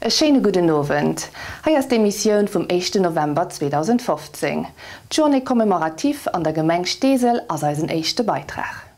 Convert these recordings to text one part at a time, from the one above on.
E schéine gudden Owend. Hei ass d'Emissioun vum éischten November 2015. D'Journée commémorative an der Gemeng Steesel ass eisen éischte Beitrag.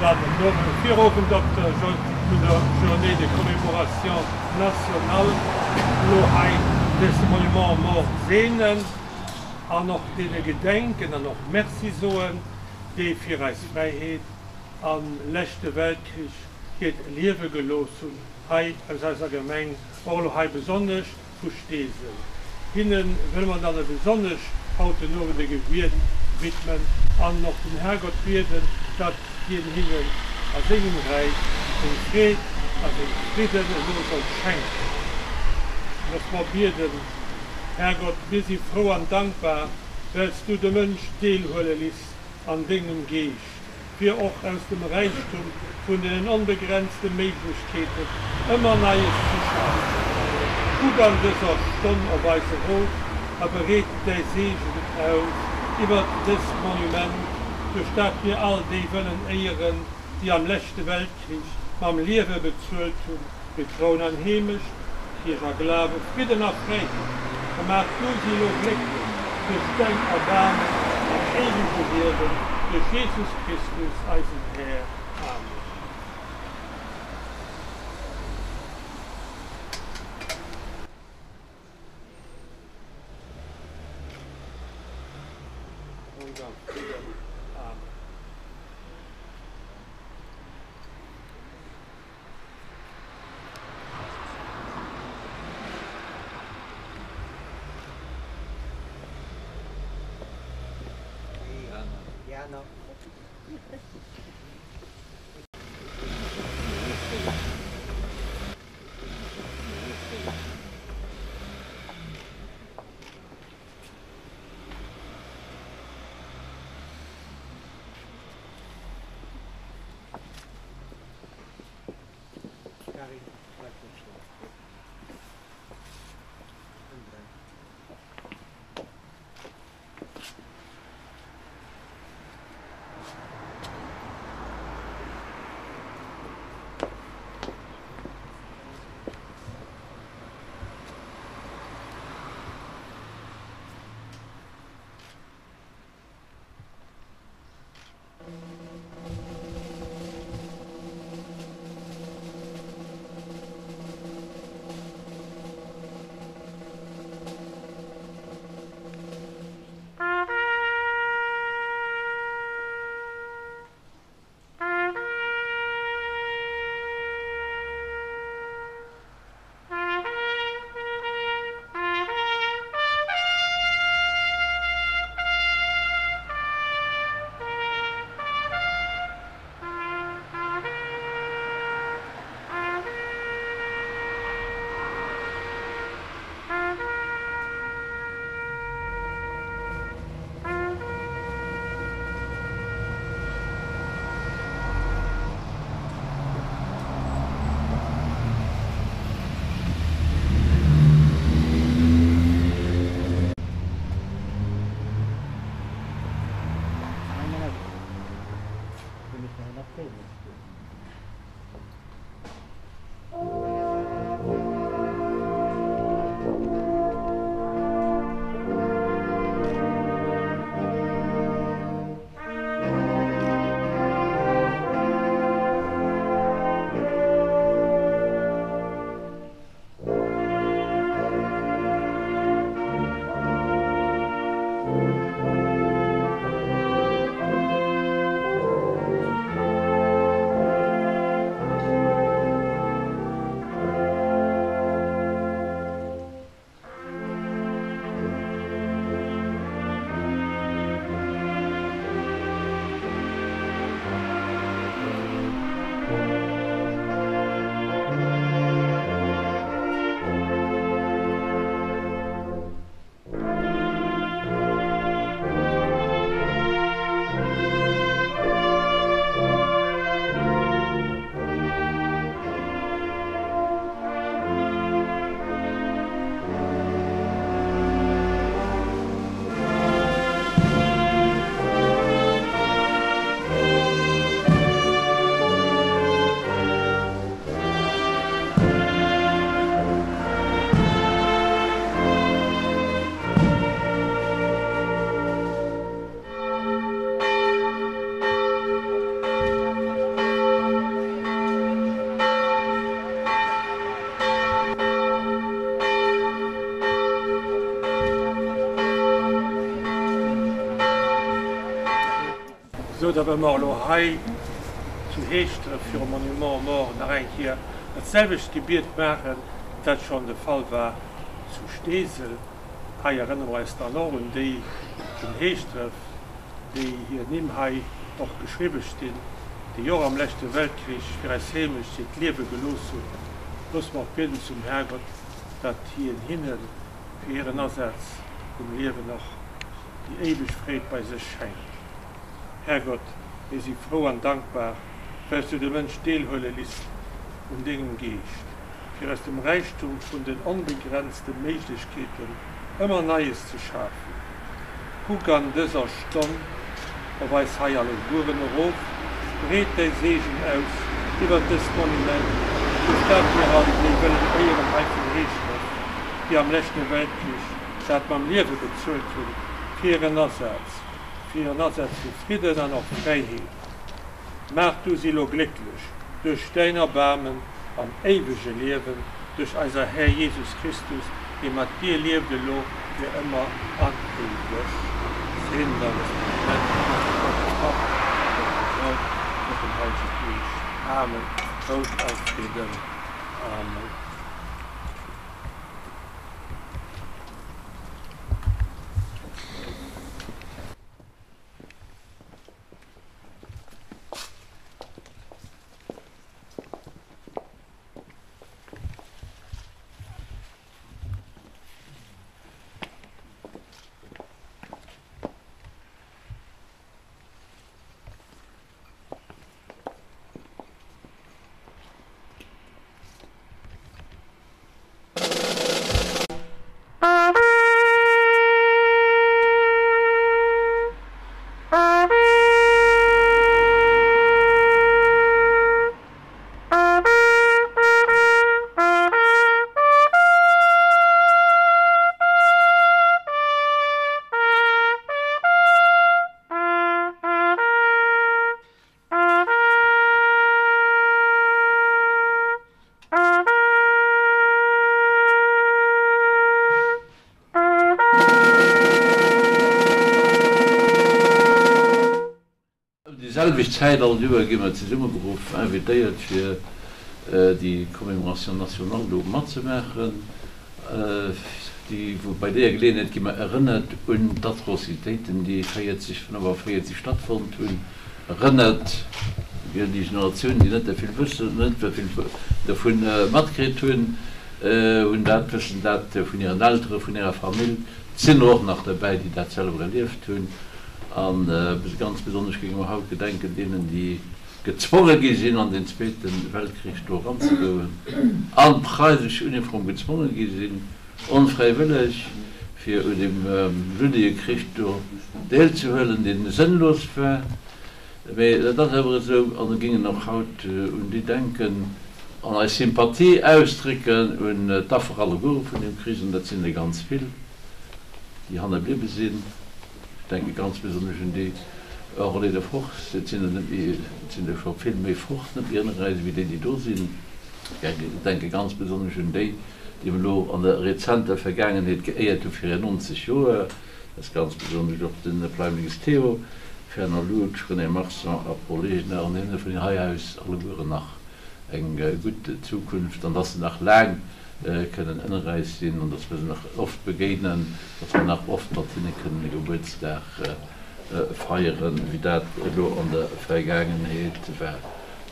Gudden Owend um Virowend op der vun der Journée de commémoration nationale elo hei dëse Monument aux morts seenen an och deene gedenken an och Merci soen, déi fir eis Fräiheet am leschte Weltkrich hiert Liewe gelooss hunn hei aus eiser Gemeng, och elo hei besonnesch vu Steesel. Hinne wëlle mer dann e besonnesch haut den Owend e Gebiet widmen an och den Herrgott bieden, datt hien hinnen a sengem Räich seng Freed a seng Fridden elo soll schenken. Looss mer bieden, Herrgott, mir si frou an dankbar, well s du de Mënsch deelhuele liss an dengem Geescht. fir och aus dem Räichtum vun deenen onbegrenzte Méiglechkeeten ëmmer Neies ze schafen. Kuck an dëser Stonn op eis erof a bereet däi Seegen aus iwwert dëst Monument, duerch dat mir all déi wëllen éieren, déi am leschte Weltkrich mam Liewe bezuelt hunn, fir Troun an Heemecht, Kierch a Glawe, Fridden a Fräiheet, a maach du si elo glécklech duerch däin Erbaarmen am éiwege Liewen, duerch Jesus Christus, eisen Här. Amen. Rouh am Fridden. Amen. Sou, da wëlle mer elo hei zu Heeschdref virum Monument aux Morts nach eng Kéier dat selwecht Gebiet maachen, dat schonn de Fall war zu Steesel. Hei erënnere mer eis dann och un déi vun Heeschdref, déi hir Nimm hei och geschriwwe stinn, déi och am leschte Weltkrich fir eis Heemecht hiert Liewe gelooss hunn. Loosse mer och bieden zum Herrgott, datt hien hinne fir hiren Asaz vum Liewen och déi éiweg Freed bei sech schenkt. Herrgott, mir si frou an dankbar, well s du de Mënsch deelhuele lisst un dengem Geescht, fir aus dem Räichtum vun den onbegrenzte Méiglechkeeten ëmmer Neies ze schafen. Kuck an dëser Stonn op eis hei allegueren erof, breet däi Seegen aus iwwert dëst Monument, duerch dat mir all déi wëllen éieren hei vun Heeschdref, déi am leschte Weltkrich dat mam Liewe bezuelt hunn fir hiren Asaz, fir hiren Asaz fir Fridden an och Fräiheet. Maach du si lo glécklech duerch däin Erbaarmen am éiwege Liewen, duerch eiser Här Jesus Christus, dee mat dir lieft elo fir ëmmer an éiweg. Seenen dann dëst Monument Gott de Papp, Gott de Sohn, Gott den Heilege Geescht. Amen. Rout a Fridden. Amen. Ëm déi selwecht Zäit all Joer gi mer zesummegeruff, invitéiert fir déi Commémoration nationale do matzemaachen. Déi, wou bei deeër Geleeënheet gi mer erënnert un d'Atrocitéiten, déi 40, 45 stattfonnt hunn, erënnert fir déi Generatioun, déi net vill wëssen, net vill dovu matkritt hunn, hunn dat, wëssen dat vun hiren Elteren, vun hirer Famill. Et sinn der och nach derbäi, déi dat selwer erlieft hunn. A ganz besonnesch géinge mer haut gedenken deenen, déi gezwonge gi sinn, an den Zweete Weltkrich do eranzegoen, an d'preisesch Uniform gezwonge gi sinn, onfräiwëlleg, fir un deem bluddege Krich do deelzehuelen, dee sënnlos war. Mee dat ass awer esou, a mir géingen och haut un déi denken an eis Sympathie ausdrécken un d'Affer alleguere vun deem Krich, an dat sinn der ganz vill, déi hanne bliwwe sinn. Ech denke ganz besonnesch un déi Enrôlés de force, et sinn der net méi, et sinn der scho vill méi fort, net méi ënner eis ewéi déi, déi do sinn. Ech denke ganz besonnesch un déi, déi mer elo an der rezenter Vergaangenheet geéiert hu fir hir 90 Joer, dat ass ganz besonnesch och de Pleimlings Théo, Fernand Loutsch, René Marson a Paul Egner, an hinne vun hei aus allegueren nach eng gutt Zukunft an dass se nach laang kënnen ënner eis sinn an dass mer se nach oft begéinen, dass mer nach oft mat hinne kënnen e Gebuertsdag feieren, wéi dat elo an der Vergaangenheet war.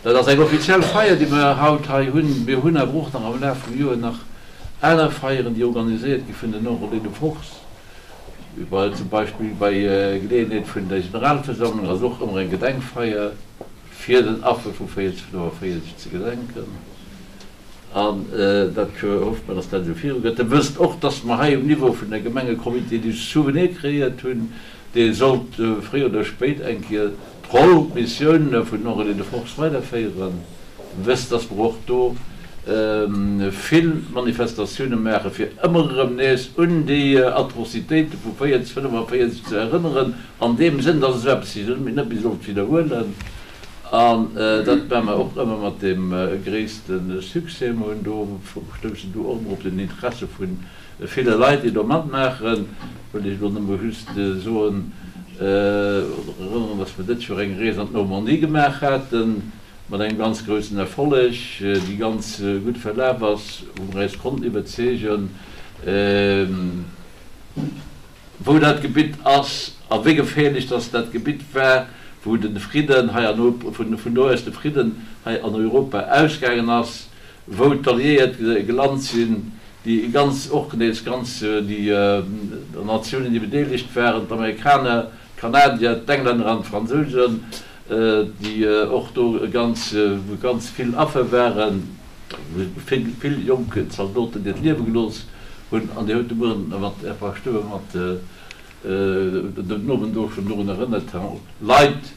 Dat ass eng offiziell Feier, déi mer haut hei hunn. Mir hunn awer och nach am Laf vum Joer nach aner Feieren, déi organiséiert gi vun den Enrôlés de force, wéi bei zum Beispill bei Geleeënheet vun der Generalversammlung ass och ëmmer eng Gedenkfeier, fir den Affer vu 4045 ze gedenken. An dat hofft mer, dass dat esou virugeet. Der wësst och, dass mer hei um Niveau vun der Gemeng e Comité du souvenir kreéiert hunn, dee sollt fréi oder spéit eng Kéier d'Roll, d'Missioun vun den Enrôlés de force weiderféieren. Der wësst, dass mer och do vill Manifestatioune maachen, fir ëmmer erëm nees un déi Atrocitéite vu 40, 45 ze erënneren, an deem Sënn, dass esou eppes sech net méi sollt widderhuelen. An dat maache mer och ëmmer mat deem gréisste Succès. Mer hunn do, stoussen do och ëmmer op den Interesse vu ville Leit, déi do matmaachen. Wëll ech elo nëmme just soen. Erënneren, dass mer dëst Joer eng Rees an d'Normandie gemaach haten, mat engem ganz groussen Erfolleg, déi ganz gutt verlaf ass, wou mer eis konnten iwwerzeegen, wou dat Gebitt ass a wéi geféierlech dass dat Gebitt war, wou de Fridden hei an, vun do aus de Fridden hei an Europa ausgaangen ass, wou d'Alliéiert gelant sinn, déi ganz, och nees ganz déi Natiounen, déi bedeelegt waren, d'Amerikaner, d'Kanadier, d'Englänner an d'Fransousen, déi och do ganz, wou ganz vill Affer waren, wou vill, vill jonk Zaldoten hiert Liewe gelooss hunn. An Dir hutt de Mueren mat Här Paschtouer mat den Owend do schonn dorun erënnert, Leit,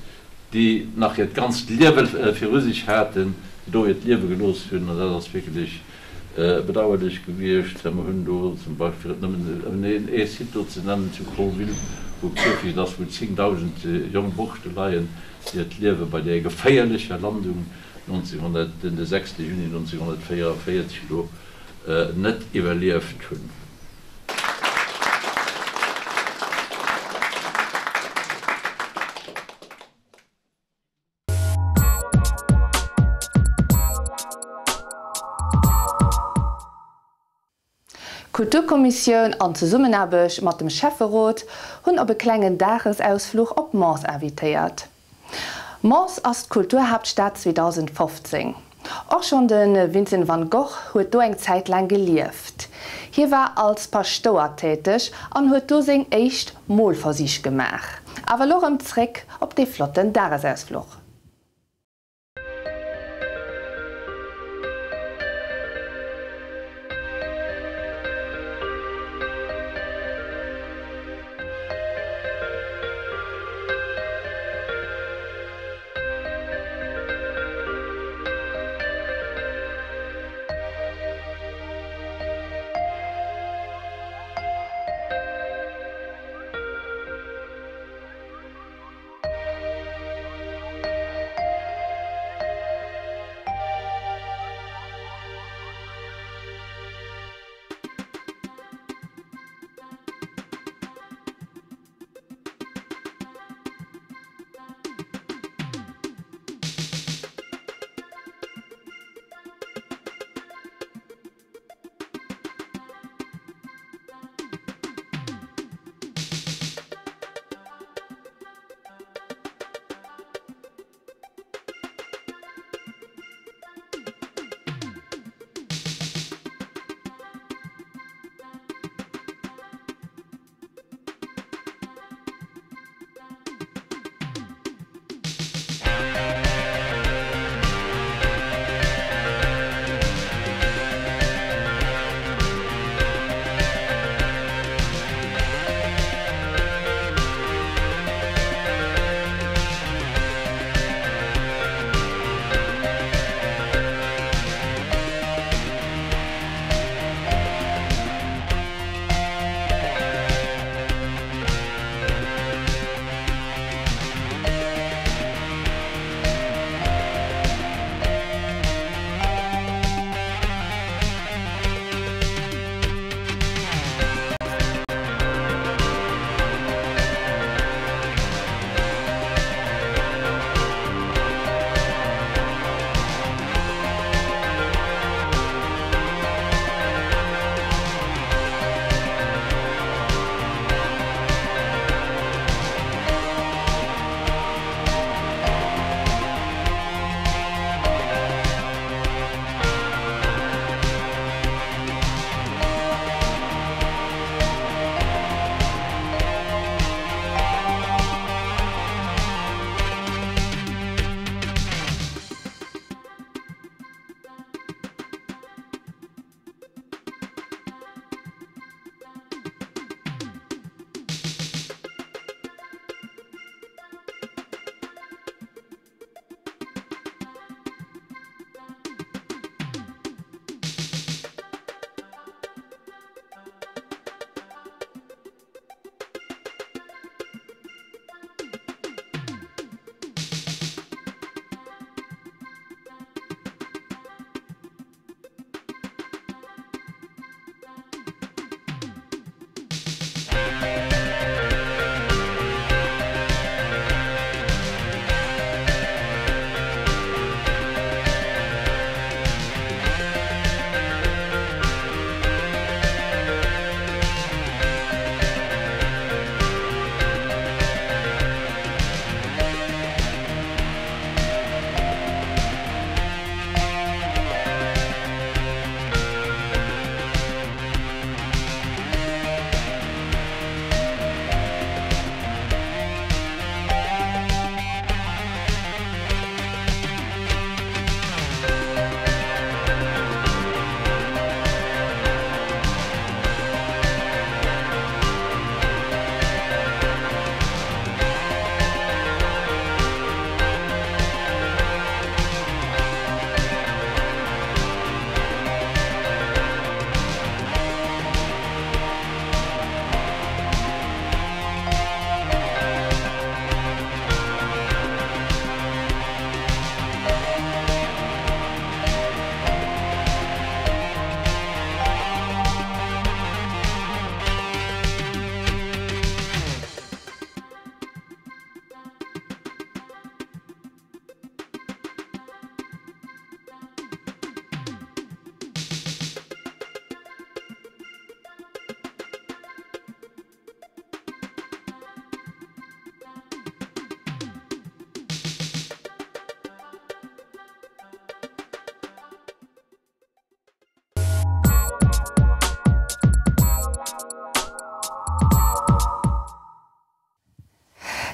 déi nach hiert ganzt Liewe viru sech haten, déi do hiert Liewe gelooss hunn. An dat ass wierklech Bedauerlech gewiescht. Mer hunn do zum Beispill, fir et nëmmen ee Site do ze nennen, zu Colleville, wou Kierfecht ass, wou 10.000 jonk Borschte leien, déi hiert Liewe bei där geféierlecher Landung 19, den 6 Juni 1944 do net iwwerlieft hunn. D'Kulturkommissioun an Zesummenaarbecht mat dem Schäfferot hunn op e klengen Dagesausfluch op Mons invitéiert. Mons ass d'Kulturhaaptstad 2015. Och schonn de Vincent van Gogh huet do eng Zäit laang gelieft. Hie war als Paschtouer täteg an huet do seng éischt Molversich gemaach. Awer elo rëm zréck op dee flotten Dagesausfluch.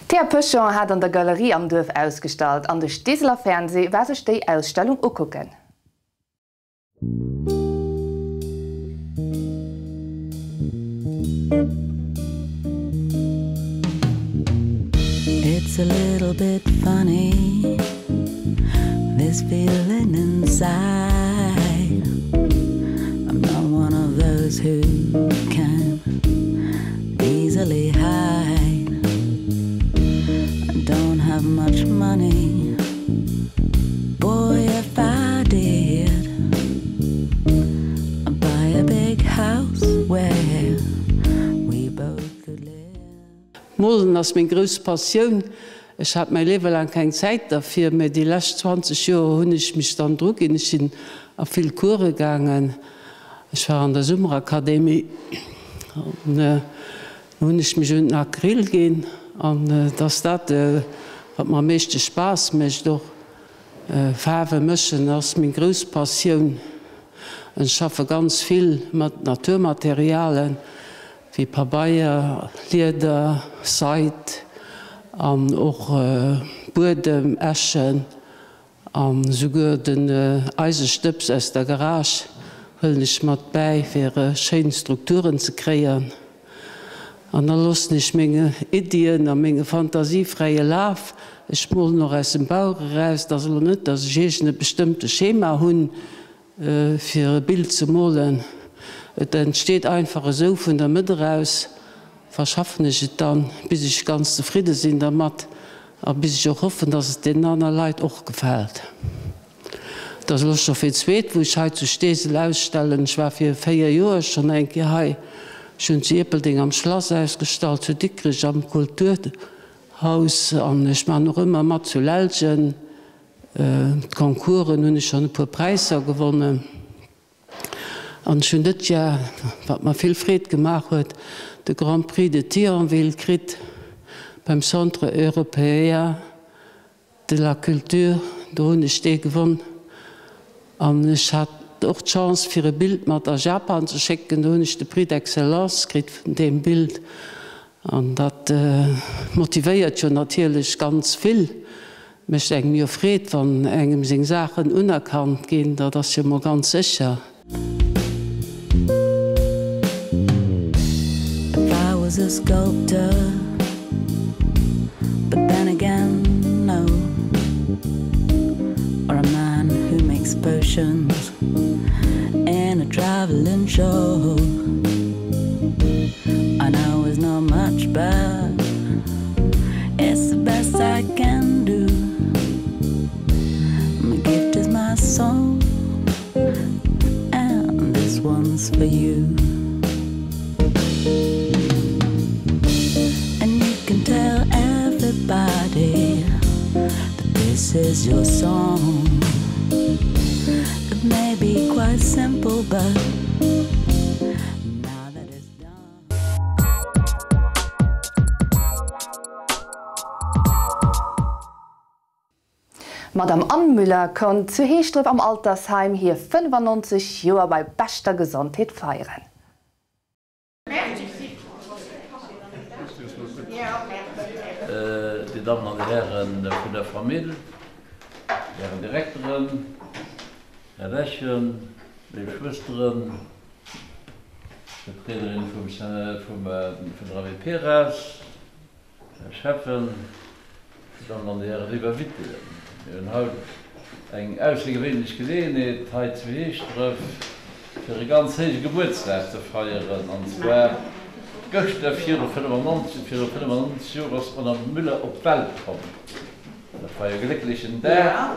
D'Thea Peschon hat an der Galerie am Duerf ausgestallt an de Steeseler Fernseh war sech déi Ausstellung ukucken. It's a little bit funny this feeling inside I'm not one of those who can easily hide I don't have much money boy if I did I'd buy a big house where we both could live. Molen ass meng grouss Passioun. Ech hat mäi Liewe laang keng Zäit derfir, mä déi lescht 20 Joer hunn ech mech dann dru ginn. Ech sinn a vill Course gaangen. Ech war an der Summerakademie an do hunn ech mech un den Acryl ginn an et ass dat, wat mer am meeschte Spaass mécht. Och Faarwe mëschen ass meng grouss Passioun. Ech schaffe ganz vill mat Naturmaterialen, wéi Pabeier, Lieder, Seid an och Buedem, Äschen. An esouguer den Eisestëbs aus der Garage huelen ech mat bäi fir schéin Strukturen ze kréien. An da loossen ech menge Iddien a menge Fantasie fräie Laf. Ech molen och aus dem Bauch eraus. Et ass elo net, datt ech iergend e bestëmmte Schema hunn fir e Bild ze molen. Et entsteet einfach esou vun der Mëtt eraus. Verschaffen ech et dann, bis ech ganz zefridde sinn dermat a bis ech och hoffen, dass et deenen aner Leit och gefält. Et ass elo scho fir d'zweet, wou ech hei zu Steesel ausstellen. Ech war vir 4 Joer schonn eng Kéier hei. Ech hunn zu Ierpeldeng am Schlass ausgestallt, zu Dikrech am Kulturhaus an ech maachen och ëmmer mat zu Lellgen. D'Concoursen hunn ech schonn e puer Präisser gewonnen. An ech hunn dëtt Jar, wat mer vill Freed gemaach huet, de Grand Prix de Thionville kritt beim Centre Européen de la Culture. Do hunn ech dee gewonn. An ech hat och d'Chance fir e Bild mat a Japan ze schécken. Do hunn ech de Prix d'Excellence kritt vun deem Bild. An dat motivéiert jo natierlech ganz vill. Mécht engem jo Freed, wann engem seng Saachen unerkannt ginn, dat ass jo mol ganz sécher. If I was a sculptor, but then again, no Or a man who makes potions in a travelling show I know it's not much, but it's the best I can do My gift is my song and this one's for you And you can tell everybody that this is your song It may be quite simple, but now that it's done. D'Madame Anne Müller konnt zu Heeschdref am Altersheim hir 95 Joer bei beschter Gesondheet feieren. Dir Dammen an Dir Hären vun der Famill, Dir Hären Direkteren, Här Dechen, léif Schwësteren, Vertriederin vum vun der AWP-Ras, Här Schäffen, Dir Dammen an Dir Hären, léif Invitéen, mir hunn haut eng aussergewéinlech Geleeënheet hei zu Heeschdref fir e ganz héije Gebuertsdag ze feieren, an zwar gëschter viru 95, viru 95 Joer ass d'Madame Müller op d'Welt komm. Dat war e glécklechen Dag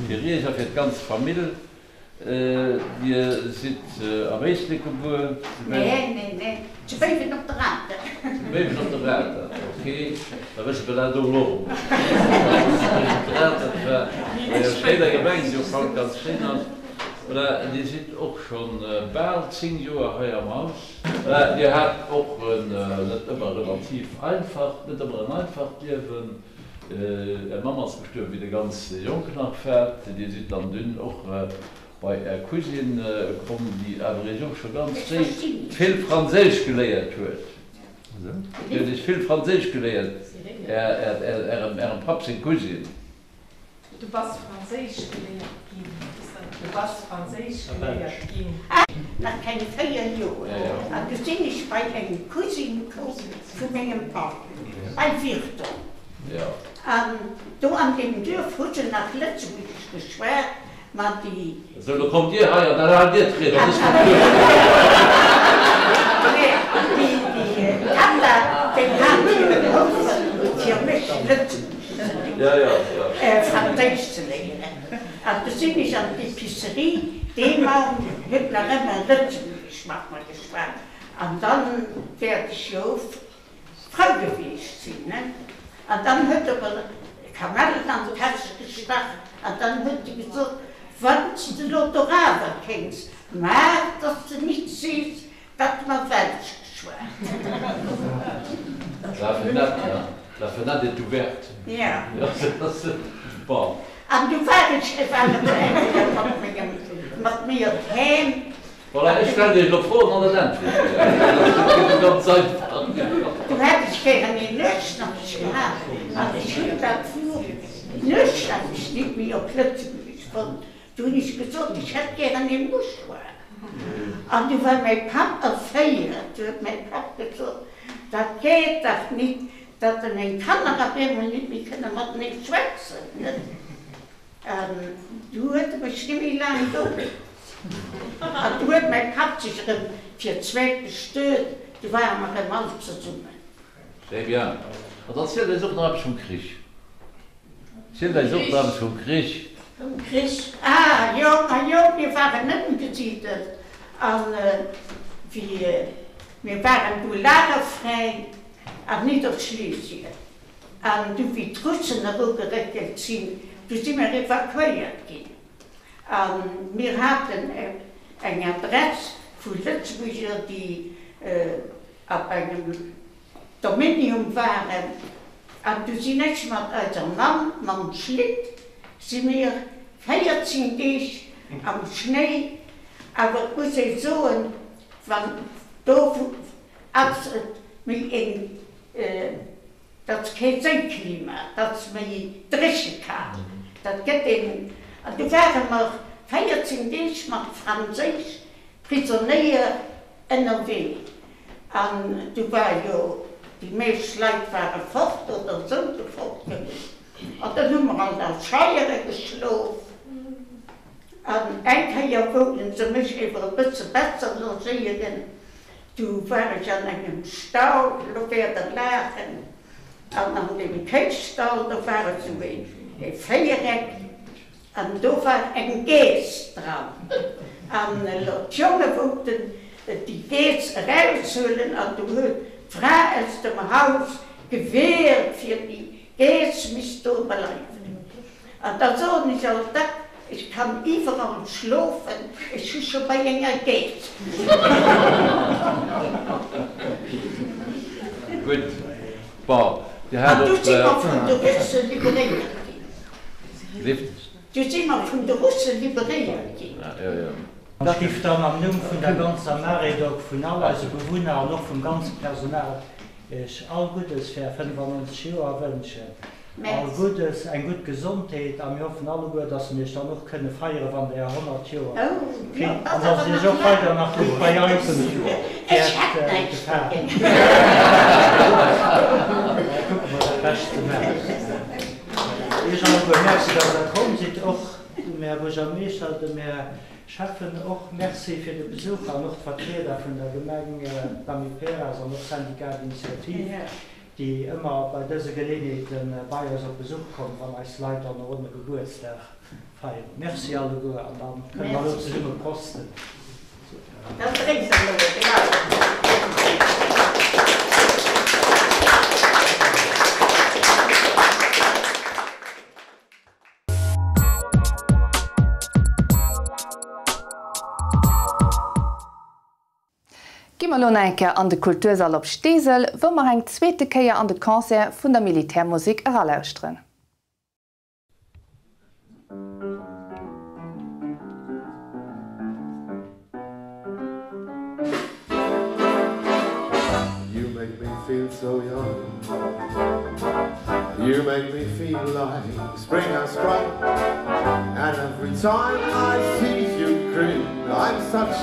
fir Iech a fir d'ganz Famill. Dir sidd am Éislek gebuer? Nee, nee, nee, zu Béiwen op der Atert. Zu Béiwen op der Atert, ok. Da wësse mer dat och elo emol. Béiwen op der Atert war bei der schéiner Gemeng, déi och haut ganz schéin ass. Voilà, Dir sidd och scho bal 10 Joer hei am Haus. Voilà, Dir hat och net ëmmer relativ einfacht, net ëmmer en einfacht Liewen. Är Mamm ass gestuerwen, wéi Der ganz jonk nach waart. Dir sidd dann dunn och bei Är Cousine komm, déi awer Iech och scho ganz fréi vill Franséisch geléiert huet. Déi huet Iech vill Franséisch geléiert. Ärem Papp seng Cousine. Du bass franséisch geléiert ginn. Du bass franséisch geléiert ginn. Nach keng 4 Joer, an du sinn ech bei eng Cousine komm vu mengem Papp, bei Virton. An do an deem Duerf hu se nach Lëtzebuergesch geschwat, ma déi. Sou, lo kommt Dir hei an dann haalt Dir d'Ried an ech kommen duerno. Déi Tatta, déi hat hiren Housen fir mech Lëtzebuergesch ze léieren, Franséisch ze léieren. An du sinn ech an d'Epicerie, dee Mann huet nach ëmmer Lëtzebuergesch mat mer geschwat. An dann wäert ech jo Frou gewiescht sinn, ne? An dann huet e mer Kamellen an d'Täsch gestach an dann huet e gesot, Wann s de lo dorawer kéims, maach, dass de nit sees, datt mer Welsch geschwat hunn. La fenêtre, hein? La fenêtre est ouverte. Ja. Bon. An du war ech, war e eng Kéier mat mengem, mat mir heem. Voilà, ech stellen Iech elo Froen an dann äntwert Dir. Dat geet jo ganz einfach. Du hätt ech gären een Nuechtnappech gehat an ech hunn dat Wuert Nuechtnappech nit méi op Lëtzebuergesch fonnt. Du hunn ech gesot, ech hätt gären ee Mouchoir. An du war mäi Papp erféiert. Du huet mäi Papp gesot, Dat geet dach nit, datt meng Kanner op eemol nit méi kënne matenee schwätzen, net? An du huet e mech nemméi laang do gelooss. An du huet mäi Papp sech erëm fir d'zweet bestuet, du ware mer erëm all zesummen. Très bien. An dann zielt eis och nach eppes vum Krich. Zielt eis och nach eppes vum Krich. Vum Krich? Ah jo, ma jo, mir waren ëmgesidelt an wéi mir waren du lagerfräi an Nidderschlesien. An du wéi d'Russen erugeréckelt sinn, du si mer evakuéiert ginn. A mir haten eng Adress vu Lëtzebuerger, déi op engem Dominium waren. An du sinn ech mat eiser Mamm mam Schlitt, si mir 14 Deeg am Schnéi, awer et muss ee soen, wann do ass et méi een Dat ass kee Séiklima, dat ass méi dréche kal. Dat gëtt een. An du ware mer 14 Deeg mat franséisch Prisonéier ënnerwee. An du war jo, déi meescht Leit ware fort oder soute fort gewiescht. An dann hu mer an der Scheiere geschlof. An eng Kéier wollten se mech ewer e bësse besser logéieren. Du war ech an engem Stall, lo wäert der laachen, an an deem Kéistall, do war esou ee Véiereck an do war eng Geess dran. An elo d'Jonge wollten déi Geess eraushuelen an du huet d'Fra aus dem Haus gewiert, fir déi Geess misst do bleiwen. An da soen ech alt dack, ech kann iwwerall schlofen, ech hu scho bei enger Geess geschlof. Gutt, bon, Dir hat An du och. si mer vun de Russe liberéiert ginn. Lift. Du si mer vun de Russe liberéiert ginn. Jo, jo. Ech giff dann am Numm vun der ganzer Maredoc, vun all eise Bewunner an och vum ganze Personal Iech all Guddes fir Är 95 Joer wënschen. All Guddes, eng gutt Gesondheet a mir hoffen alleguer, dass mir Iech dann och kënne feiere wann Der Är 100 Joer kritt an dass et Iech och weider nach gutt bei eis wäert gefalen. Kucke mer dat Bescht ze maachen. Iech alleguer Merci, dass Der komm sidd, och dem Här Buergermeeschter, dem Här Schäffen och Merci fir de Besuch an och d'Vertrieder vun der Gemeng, d'Amiperas an och Syndicat d'initiative, déi ëmmer bei dëse Geleeënheete bei eis op Besuch kommen, wann eis Leit dann e ronne Gebuertsdag feieren. Merci alleguer an da kënne mer elo zesumme prosten. Dann drénks elo, genau. Gi mer lo nach eng Kéier an de Kultursall op Steesel, wou mer eng zweete Kéier an de Concert vun der Militärmusik eralauschteren. You make me feel so young. You make me feel like spring has sprung And every time I see you grin I'm such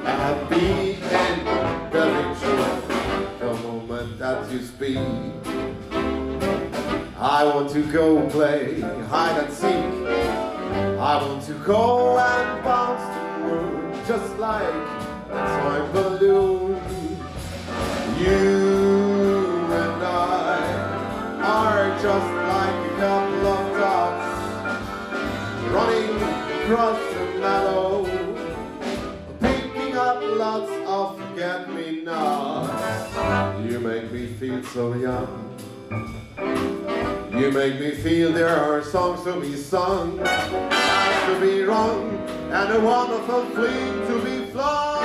a happy individual The moment that you speak I want to go play hide and seek I want to go and bounce the moon Just like a toy balloon You and I are just like a couple of dogs Running across the meadow Picking up lots of forget-me-nots You make me feel so young You make me feel there are songs to be sung Bells to be rung And a wonderful fling to be flung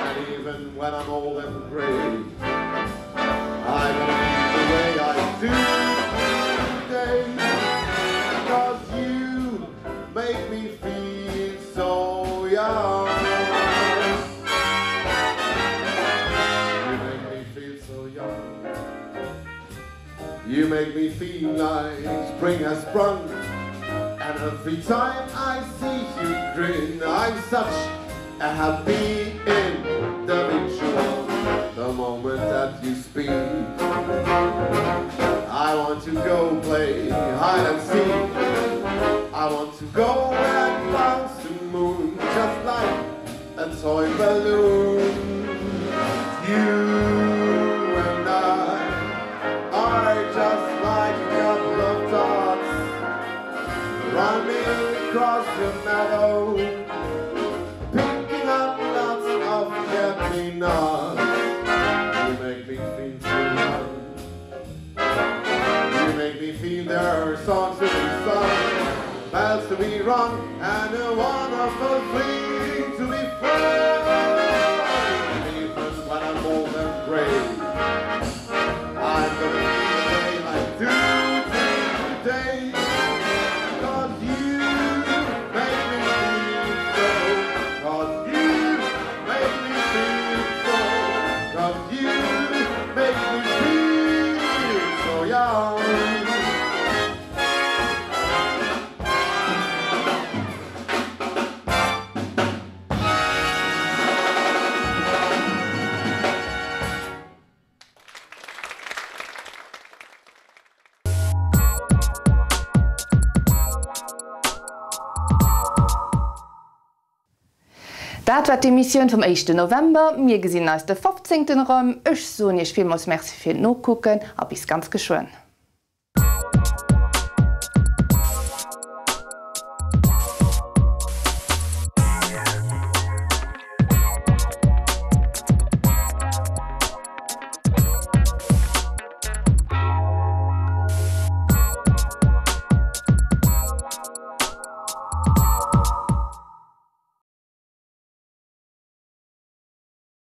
And even when I'm old and grey I believe the way I do today Because you make me feel so young You make me feel so young You make me feel like spring has sprung And every time I see you grin I'm such a happy individual The moment that you speak I want to go play hide and seek I want to go and bounce the moon Just like a toy balloon You and I are just like a couple of dogs Running across the meadow Picking up lots of forget-me-nots You make me feel so young You make me feel there are songs to be sung Bells to be rung And a wonderful fling to be flung Even when I'm old and grey I'm gonna feel the way I do today 'Cause you make me feel so 'Cause you make me feel so 'Cause you make me feel so young. Dat war d'Emissioun vum éischten November. Mir gesinn eis de 15 erëm. Ech soen Iech villmools Merci fir d'Nokucken a bis ganz geschwënn.